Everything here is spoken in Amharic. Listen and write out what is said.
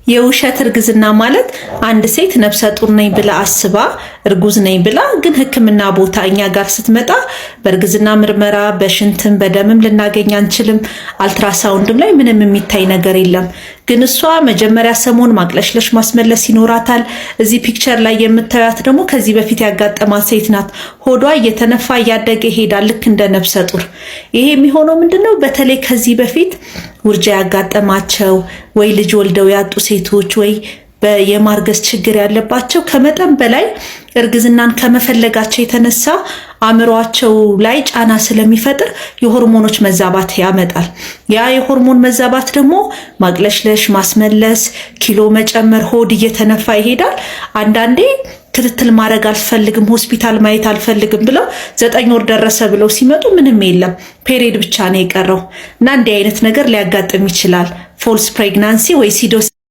የውሸት እርግዝና ማለት አንድ ሴት ነፍሰ ጡር ነኝ ብላ አስባ፣ እርጉዝ ነኝ ብላ፣ ግን ሕክምና ቦታ እኛ ጋር ስትመጣ በእርግዝና ምርመራ በሽንትም በደምም ልናገኝ አንችልም። አልትራሳውንድም ላይ ምንም የሚታይ ነገር የለም። ግን እሷ መጀመሪያ ሰሞን ማቅለሽለሽ፣ ማስመለስ ይኖራታል። እዚህ picture ላይ የምታዩት ደግሞ ከዚህ በፊት ያጋጠማት ሴት ናት። ሆዷ እየተነፋ እያደገ ይሄዳል፣ ልክ እንደ ነፍሰ ጡር። ይሄ የሚሆነው ምንድነው? በተለይ ከዚህ በፊት ውርጃ ያጋጠማቸው ወይ ልጅ ወልደው ያጡ ሴቶች ወይ የማርገዝ ችግር ያለባቸው ከመጠን በላይ እርግዝናን ከመፈለጋቸው የተነሳ አእምሯቸው ላይ ጫና ስለሚፈጥር የሆርሞኖች መዛባት ያመጣል። ያ የሆርሞን መዛባት ደግሞ ማቅለሽለሽ፣ ማስመለስ፣ ኪሎ መጨመር፣ ሆድ እየተነፋ ይሄዳል። አንዳንዴ ክትትል ማድረግ አልፈልግም፣ ሆስፒታል ማየት አልፈልግም ብለው 9 ወር ደረሰ ብለው ሲመጡ ምንም የለም፣ period ብቻ ነው የቀረው እና እንዲህ አይነት ነገር ሊያጋጥም ይችላል። False pregnancy ወይ pseudo